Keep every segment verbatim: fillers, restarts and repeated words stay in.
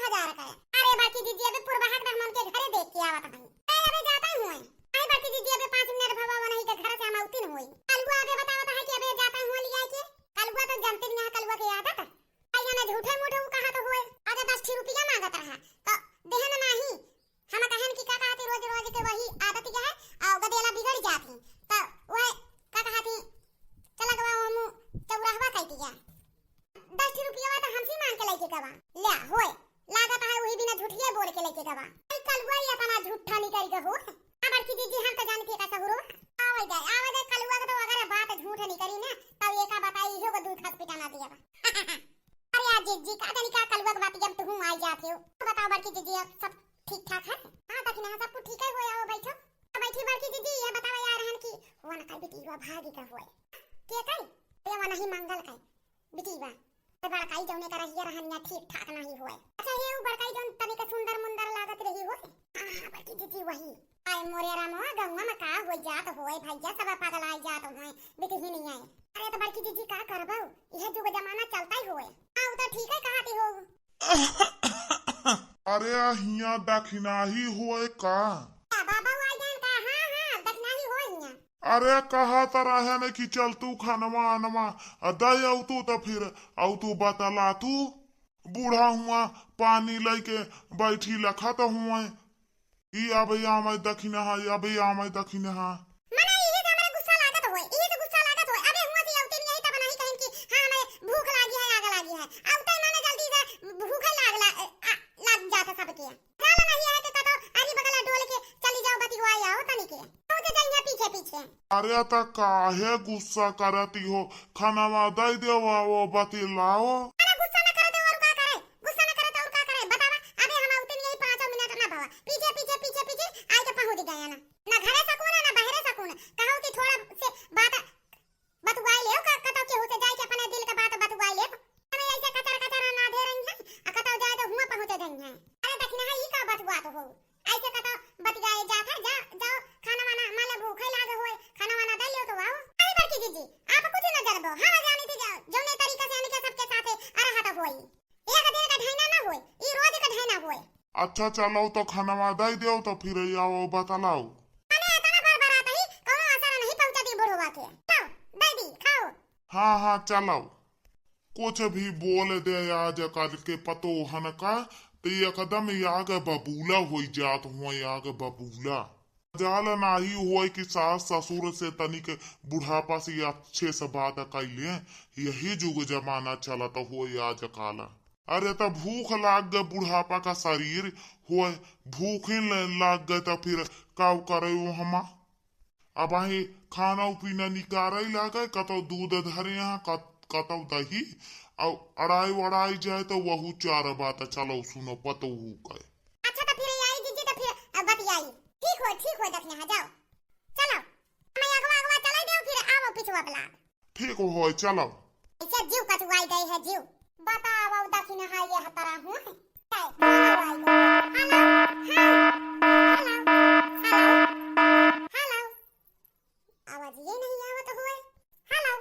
हजार का। अरे बड़की जिज्जी, अबे पुरबहा के हम उनके घरे देख के आवत हई। ए, अबे जाता ही हुए। अरे बड़की जिज्जी, अबे पाँच मिनट भवा वनही के घर से हम औती न होई। कलुआ अबे बतावत है कि अबे जाता ही हुए लिया के। कलुआ तो जानते नहीं है, कलुआ के आदत। आई हमें झूठे मूठे उ कहा तो हुए। अरे दस ठी रुपया मांगत रहा, तो देहन नाही। हम कहन कि का कहती रोज रोज के वही आदत है, आ गदेला बिगड़ जाती। तो वह का कहती, चला गवा हमू चौराहवा कह दिया। दस ठी रुपया तो हमसे मांग के लेके गवा। ल्या, होए, लागत है वही बिना झूठिए बोल के लेके गवा। आई कलुआ ये अपना झूठा निकल के हो। आ बड़की जिज्जी, हम तो जानी थी कैसा हुरो। आवे जाए, आवे जाए, कलुआ के तो अगर बात झूठ निकली ना, तब ये का बताई, इहो को दूध खास पिटाना दिया बा। अरे यार जिज्जी, का जानी का कलुआ के बात जब तुहूँ आई जात हो। तो बताओ बड़की जिज्जी, अब सब ठीक ठाक है? हाँ दखिना, सब कुछ ठीक है, हो आओ बैठो। तो बैठी बड़की जिज्जी, ये बताओ यार हन कि वो ना कल बिटिया भागी का हुए। के कई? ये वो नहीं मंगल कई। बिटिया, ए बड़काई जौने का रहिया रहनिया ठीक ठाक नाही होए। अच्छा, हे उ बड़काई जौन तनिक सुंदर मुंदर लागत रही होए। हाँ, बड़की जिज्जी वही। आय मोरे रामवा, गौवा में का होई जात होए भैया, सब पगलाई जात होए, बिटिही नहीं आए। अरे तो बड़की जिज्जी का करबो, यह जुग जमाना चलता ही होए। हाँ, उ तो ठीक है कहती हो। अरे हिया दखिनाही होए का? का बाबा आई जान का? हाँ, हाँ, दखिनाही होए हिया। अरे, कहा त रहे न कि चल तू खनवा अनवा, अ, दे अउतू त फिर अउतू बतला तू। बूढ़ा हुआ पानी लइके बैठी लखत हुए। ई अबे आमे दखिनहा, ई अबे आमे दखिनहा। मने इही से हमरा गुस्सा लागत होए, इही से गुस्सा लागत होए। अबे हुआ से अउते नहीं आई तब नहीं कहिन कि हाँ, हमें भूख लागी है, आग लागी है। अउते मने जल्दी से भूखे लाग ला-, आ, लाग जात सबके। चल नहीं है तो कतो अरी बगला डोल के चली जाओ, बतिवाई आओ तनी के। पहुँच जाइए पीछे पीछे। अरे त काहे गुस्सा करती हो? खनवा दे देवा वो बतिलाओ। अरे गुस्सा न करे तो और का करे? गुस्सा न करे तो और का करे? बतावा, अबे हम उतनी यही पाँचों मिनट ना भवा। पीछे पीछे पीछे पीछे आई के पहुँच गए ना। ना घरे सकून है ना बहरे सकून। कहो कि थोड़ा से बात बतुआई लेव, का कतौ केहू से जाए के अपने दिल के बात बतुआई लेव। हमें ऐसे कचर कचर ना दे रही हैं, आ कतौ जाए तो हुआ पहुँचे गई हैं। अरे दखिनहा, ई का बतुआत हो? ऐसे कतौ बतियाए जात है, जा, जाओ, खाना वाना, मान लो भूखे लागे होए, खाना वाना दे लियो तो आओ। अरे बड़की जिज्जी, आप कुछ न जरबो, हम जानी थी जा, जौने तरीका से इनके सबके साथे अरहत होई। एक दिन का ढैना ना होए, ई रोज का ढैना होए। अच्छा चलो तो खनवा दे देव तो फिर आओ बतलाओ। मने इतना बार बरात ही, कौनो असर नहीं पहुँचा दी बुढ़वा के। लो, दे दी, खाओ। हाँ, हाँ, चलो। कुछ भी बोल दे आजकल के पतोहन का, तो एकदम आग बबूला होई जात हुआ, आग बबूला। जाल नाही होए कि सास ससुर से तनिक बुढ़ापा से अच्छे से बात कैले, यही जुग जमाना चलत होए आजकल। अरे त भूख लाग गए, बुढ़ापा का शरीर होए, भूखे ल-, लाग गए त फिर का करे वो हमा? अब आहे खाना पीना निकारे लागे, कतौ दूध धरे यहाँ, कत-, कतौ दही, और अड़ाई वड़ाई जाए तो वहू चार बात चलो सुनो पतोहू के। अच्छा, तो फिर आई जीजी, तो फिर, अ, बतियाई। ठीक हो, ठीक हो, दखिनहा, जाओ। चलो। हमें अगवा, अगवा चले देव, फिर आवो पिछुआ वाला। ठीक हो, चलो। ऐसे जीव कचुआई गई है, जीव। बताओ, दखिनहा ये हतरा हुआ है। हेलो, हाँ, हेलो, हेलो। आवाज ये नहीं आवत हुए। हेलो,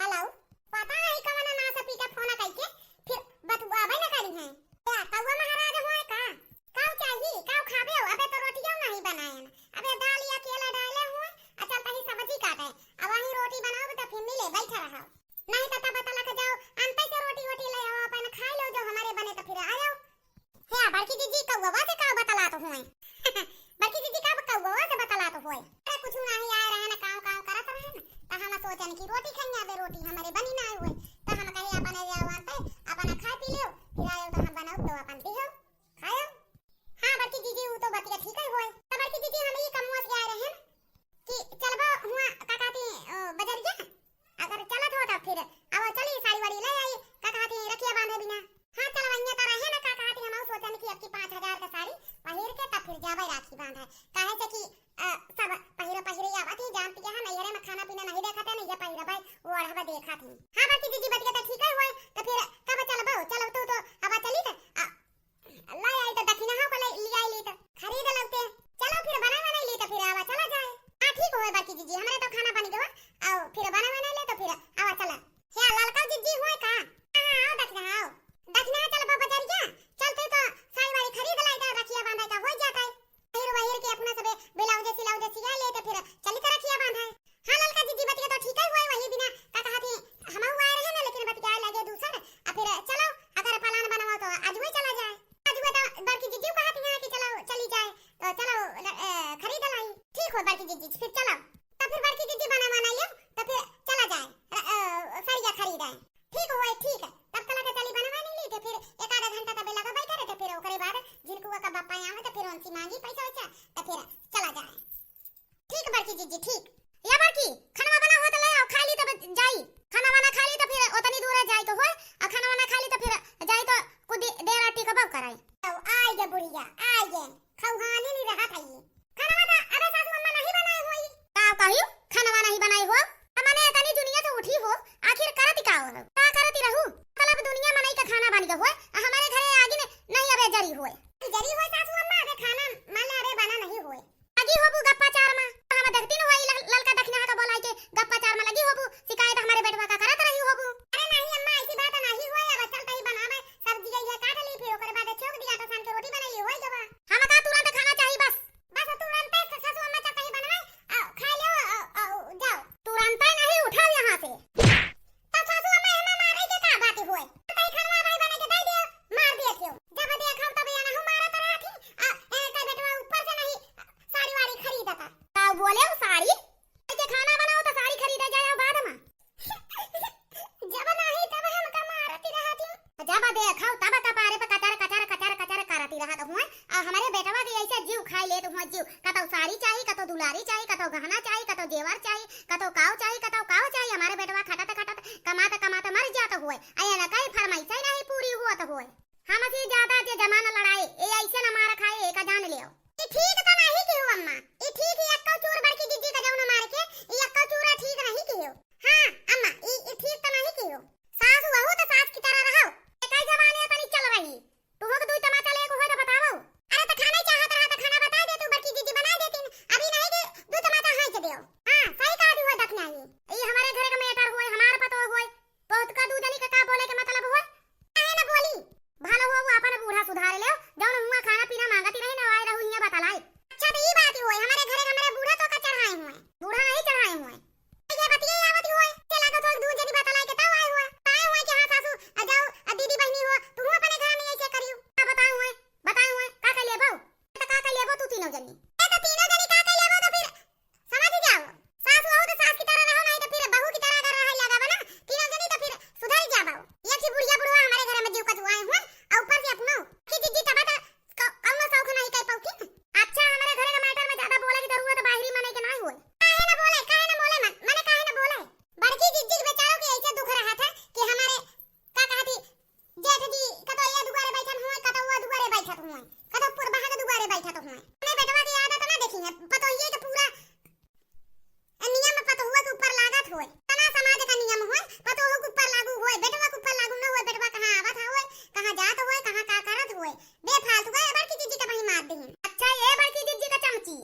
हेलो, पता नहीं कवन ना से पीटा फोन कइके, फिर बतुआबे न करी हैं। क्या कौआ महाराज हुए का? काऊ चाही, काऊ खाबे हो? अबे तो रोटियों नहीं बनायन। अबे दाल या केला डाले हुए, आ चल तही सब्जी काटे। अब वही रोटी बनाओ तो फिर मिले, बैठा रहो। नहीं तो तब तलक जाओ, अनते से रोटी वोटी ले आओ, अपन खाई लो, जो हमारे बने तो फिर आ जाओ। हे बड़की जीजी, कौआ से का बतलात हुए? बड़की जीजी का कौआ से बतलात हुए? अरे कुछ नहीं, आए रहे ना, काव काव करत रहे ना, तो हम सोचन कि रोटी खाइए, अबे रोटी हमारे बनी ना हुए, तो हम कहे अपन जाओ आते, अपन खा पी लो, फिर आयो तो हम बनाओ तो अपन दिहो, खायो। हाँ बड़की जीजी, वो तो बतिया ठीक है हुए। तो बड़की जीजी, हम ये कमुआ से आए रहे ना कि चलबो हुआ का कहती, ओ, बजरिया, अगर चलत हो तो फिर अब चली साड़ी वाड़ी ले आई, का कहती रखिया बांधे बिना। हाँ चल वहिया तो रहे ना, का कहती हम सोचन कि अब की पाँच हजार का साड़ी पहिर के तब फिर जाबे राखी बांधे, काहे से कि, अ, सब पहिरे पहिरे आवत ही, जानती है नैहरे में खाना पीना नहीं देखत है, नहीं ये पहिरबे ओढ़बे देखत ही। हाँ बड़की जीजी बतिया तो ठीक है हुए, तो फिर कब चलबो, चलब तू तो अब चली तो, अ, ले आई तो दखिनहा को ले, ले आई ली तो खरीद लौटे। चलो फिर बना बना ली तो फिर आवा चला जाए। हाँ ठीक होए बड़की जीजी, हमरे तो खाना बन गवा, आओ फिर बना बना ले तो फिर आवा चला। हे ललका जीजी होए का? हाँ, हाँ, आओ दखिनहा आओ। दखिनहा चल बा बजरिया, चलते तो आ जाए। आज हुआ तो बड़की जिज्जी कहत यहाँ कि चलो, चली जाए, तो चलो, ल-, ए, खरीद लाई। ठीक हो बड़की जिज्जी, फिर चलो। तो फिर बड़की जिज्जी बना बनाइयो, तो फिर चला जाए, र-, अ, सड़िया खरीद आए। ठीक हो, ठीक है। तब तलक चली बनवा नहीं ली, तो फिर एक आधा घंटा तबे लगा बैठा रहे, तो फिर ओकरे बाद झिनकुआ का बापा आवे, तो फिर उनसे मांगी पैसा वैसा, तो फिर चला जाए। ठीक बड़की जिज्जी, ठीक। या बड़की, खाना बना हो तो ले आओ, खा ली तब जाई। खाना वाना खा ली तो फिर ओतनी दूर जाई तो होए, आ खाना वाना खा ली तो फिर जाई तो कुछ दे-, देर टिकबो कराई। आओ, आई गे बुढ़िया, आई गे। खौहानी नहीं रहा था ये। खाना वाना, अरे सासू अम्मा नहीं बनाए होई। का कहियो? खाना वाना नहीं बनाए हो? हमने इतनी दुनिया से उठी हो, आखिर करत का हो? का करती रहू? मतलब दुनिया मनई का खाना बन गया होए, आ हमारे घरे आगे में नहीं अबे जरी होए। जरी होए सासू अम्मा, अबे खाना मान ले अबे बना नहीं होए। लगी होबू गप्पा चार मा। हम देखती न होई लल-, ललका दखिना का बोलाई के गप्पा चार मा लगी होबू, शिकायत हमारे बेटवा का करत रही होबू। अरे नहीं अम्मा, ऐसी बात नहीं होए, अब चल तई बनावे, सब्जी ये काट ली, फिर ओकरे बाद छोक दिया तो सान के रोटी बनाई होई जबा। हमका तुरंत खाना चाहिए बस। बस तुरंत सासू अम्मा चल तई बनावे, आ, खा लो, आ, आ, जाओ। तुरंत नहीं उठाओ यहाँ से। तो सासू अम्मा एमा मारे के का बात होए? तई खनवा भाई बने के दे दियो, मार दिए थियो। जब देखो तब ये नहु मारत रहत ही, आ, ए, का बेटवा ऊपर से नहीं साड़ी वाड़ी खरीदता। का बोले वो साड़ी? के खाना बनाओ तो साड़ी खरीदे जाए बाद में। जब नहीं तब हमका मारत रहत ही। जब देखो तब कपारे पे कचर, कचर, कचर, कचर करती रहत हुए। आ हमारे बेटवा के ऐसे जीव खाई लेत हुए जीव। कतौ साड़ी चाही, कतौ दुलारी चाही, कतौ गहना चाही, कतौ जेवर चाही, कतौ काव चाही, कतौ काव चाही। हमारे बेटवा खटत खटत, कमात कमात मर जात हुए। अये न कई फरमाइश ही नहीं पूरी हुअत हुए। हमसे ज्यादा जे जमाना लड़ाए, ए ऐसे न मार खाए, एका जान लेव। ई ठीक तो नहीं किहो अम्मा, ई ठीक ही अक्का चूर बड़की जिज्जी का जौन मार के, ई अक्का चूरा ठीक नहीं किहो। हाँ अम्मा, ई, ई ठीक तो नहीं किहो। सास वहू तो सास की तरह रहो। एका जमाने तनी चल रही। तुहो के दुई तमाचा लेके होए तो बतावो। अरे तो खाना ही चाहत रहा तो खाना बता दे तू, बड़की जिज्जी बना देती न। अभी नहीं दे, दुई तमाचा हाँक देव। हाँ, सही कहा दी हो दखना ही। ई हमारे घर का matter होए, हमार पतो होए, बहुत का दू जनी का का बोले के मतलब होए? काहे न बोली? भलो हो वो अपन बूढ़ा सुधार लेव, जौन हुआ खाना पीना मांगती रही न आए रहू हियां बतलाई। अच्छा तो ई बात होए, हमारे घरे का हमारे बूढ़ा तो का चढ़ाए हुए, बूढ़ा नहीं चढ़ाए हुए। ये बतिये आवत होए, ते लागत होए दू जनी बतलाई के तब आए हुए। आए हुए कि हाँ सासू, आ जाओ, आ दीदी बहनी हो, तू अपने घर में ऐसे करियो। का बताए हुए, बताए हुए, का कर लेबो? तो का कर लेबो तू तीनों जनी? ए तो तीनों जनी का कर लेबो तो फिर समझ जाओ। सास वहू तो सास की तरह रहो, नहीं तो फिर बहू की तरह अगर रहे लगा बना, तीनों जनी तो फिर सुधर जाबो। ये थी बुढ़िया बुढ़वा हमारे घर में जीव कचुआए हुए, और ऊपर से अपनो की जिज्जी तबा तो क-, कौनो शौक नहीं कर पाउती। अच्छा, हमारे घर के matter में ज्यादा बोले की जरूरत बाहरी मने के नहीं होए। काहे न बोले, काहे न बोले मन, मने काहे न बोले? बड़की जिज्जी के बेचारों के ऐसे दुख रहा था कि हमारे का कहती जेठ जी कतौ ये दुआरे बैठत हुए, कतौ वो दुआरे बैठत हुए, कतौ पुरबहा के दुआरे बैठत हुए। अपने बेटवा की आदत ना देखी है, पतोहिए के पूरा नियम पतोहुआ के ऊपर लागत होए। तना समाज का नियम होए, पतोहू के ऊपर लागू होए, बेटवा के ऊपर लागू न होए। बेटवा कहाँ आवत होए, कहाँ जात होए, कहाँ का करत होए। बेफालतू का ए बड़की जिज्जी का वही मार देही। अच्छा, ए बड़की जिज्जी का चमची,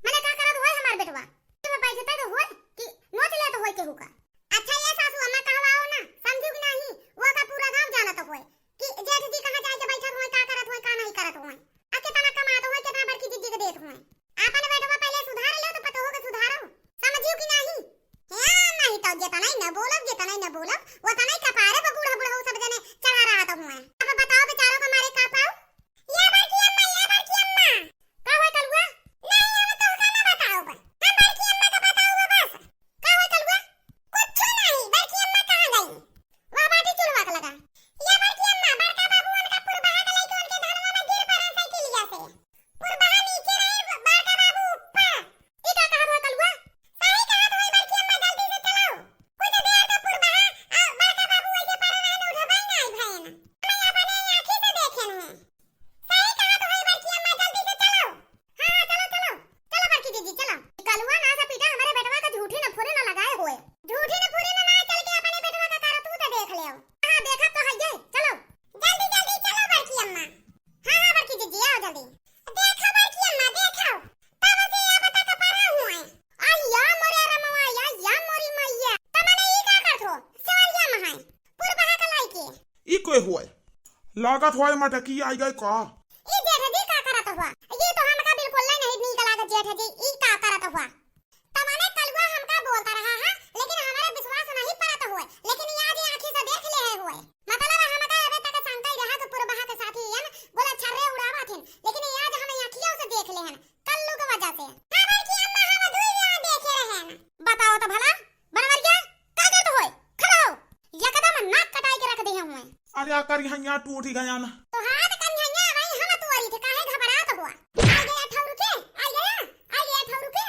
मने का करत होए हमार बेटवा? में बैठते तो होए कि नोच लेत होए केहू का। अच्छा, ए सासू अम्मा कहवाओ ना, समझू कि नहीं? वो का पूरा गाँव जानत होए कि जेठ जी कहाँ जाए के बैठत होए, का करत होए, का नहीं करत होए, आ कितना कमात होए, कितना बड़की जिज्जी के देत होए। आपन बेटवा पहले सुधार लो तो पतोहू के सुधारो, समझियो कि नहीं? हाँ, नहीं तो जेतना ही न बोलब, जेतना ही न बोलब, ओतना ही कपारे पर बूढ़ा बूढ़ा सब जने चढ़ा रहा तो हुआ। अब बताओ बेचारों को मारे का पाओ? या बड़की अम्मा, या बड़की अम्मा। का हुआ कलुआ? नहीं, हम तो का ना बताओ बस। हम बड़की अम्मा का बताओ बस। का हुआ कलुआ? कुछ नहीं, बड़की अम्मा कहाँ गई? वह बाटी चुलवा के लगा। या बड़की अम्मा, बड़का बाबू उनका पुरबहा के लइके उनके धनवा में गिर पड़न साइकिलिया से। पुरबहा नीचे रहे, बड़का बाबू ऊपर। ई का कहत होए कलुआ? सही कहत होए बड़की अम्मा, जल्दी से चलाओ। कुछ देर तो पुरबहा, आ, बड़का बाबू वैसे पड़े रहे, उठबे नहीं भयन। मैं अपने आँखी से देखे हैं। सही कहत होए बड़की अम्मा, जल्दी से चलाओ। हाँ, हाँ, चलो, चलो। चलो बड़की जिज्जी, चलो। कलुआ ना से पीटा हमारे बेटवा का झूठी न फुरे न लगाए हुए। झूठी न फुरे न ना चल के अपने बेटवा का करतूत देख ले। हाँ, देखत तो है ये। चलो। जल्दी, जल्दी चलो बड़की अम्मा। हाँ, हाँ, बड़की जिज्जी, आओ जल्दी। देखो बड़की अम्मा, देखो। तब से अब तक पड़ा हुए। आ या मोरे रमवा, या, या मोरी मैया। तमने ई का करत हो? सवरिया में है। पुरबहा का लइके। ई कोई हुए? लागत होए मटकी आई गए का? ई जेठ जी का करत हुआ? ई तो हमका बिल्कुल नहीं नीक लागत जेठ जी, ई का करत हुआ? तमने कलुआ हमका बोलता रहा है, लेकिन हमारा विश्वास नहीं पड़त हुए, लेकिन ई आज आँखी से देख ले है हुए। मतलब हमका अबे तक शंका ही रहा कि पुरबहा के साथी यन का करिहैया टूट गया ना। तोहार करिहैया भाई हम तोरी थे, काहे घबरात हुआ? आ गया ठौर के, आ गया, आ गया ठौर के।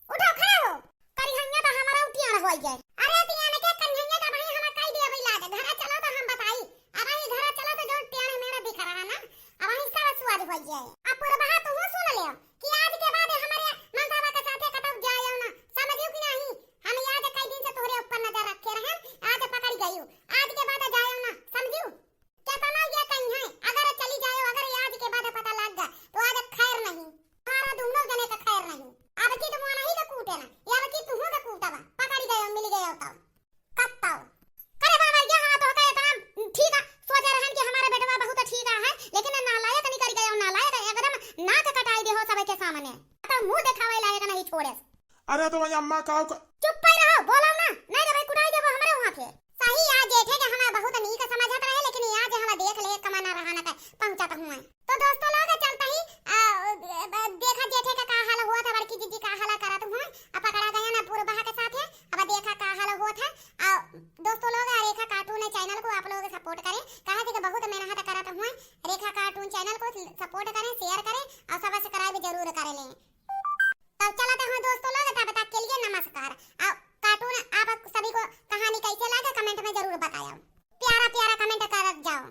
उठो, खड़ा हो। करिहैया तो हमारा उठिया रह होई गए। अरे तियान के करिहैया का भाई हम कई दे अबही लाज। घरा चलो तो हम बताई। अबही घरा चलो तो जो टेढ़ मेढ़ दिख रहा ना, अबही सब सुआज होई गए। अब पुरबहा तू सुन ले कि आज के बाद हमारे मनसावा के साथे कतौ जायो ना, समझियो कि नहीं? हम आज कई दिन से तोहरे ऊपर नजर रखे रहे, आज पकड़ गयू, आज के बाद जायो ना, समझियो? केतना ये कहीं है, अगर चली जायो, अगर ये आज के बाद पता लग गया, तो आज खैर नहीं, हमारा दोनों जने का खैर नहीं। अब की तो मोना ही का कूटे ना, ये अब की तुहू का कूटबा, पकड़ गयो, मिल गयो तो। कत्ताओ। करे बाबा, ये हाँ तो का इतना ठीक है, सोचे रहन कि हमारा बेटवा बहुत ठीक है, लेकिन नालायक निकल गया, नालायक एकदम नाक कटाई दे हो सबके सामने। तो मुंह दिखावे लायक नहीं छोड़े। अरे तो वही अम्मा काव का चुप्पे रहो, बोलो ना, नहीं तो भाई कुटाई देबो हमरे वहाँ के। सही, आज जेठे के हमें बहुत नीक समझत रहे, लेकिन आज हम देख ले कमाना रहा न के पहुँचत हुए। तो दोस्तों लोग चलता ही, आ, देखा जेठे का का हाल हुआ था, बड़की जीजी का हाल करत हुए, अब पकड़ा गया ना पुरबहा के साथ है, अब देखा का हाल हुआ था। आ, दोस्तों लोग, रेखा cartoon channel को आप लोग support करें, कहा थी कि बहुत मेहनत करत हुए, रेखा cartoon channel को support करें, share करें और subscribe जरूर कर लें। तब चलत हैं दोस्तों लोग, तब तक के लिए नमस्कार। और cartoon आप सभी को कहानी कैसे लगे comment में जरूर बताया, प्यारा प्यारा comment करत जाओ।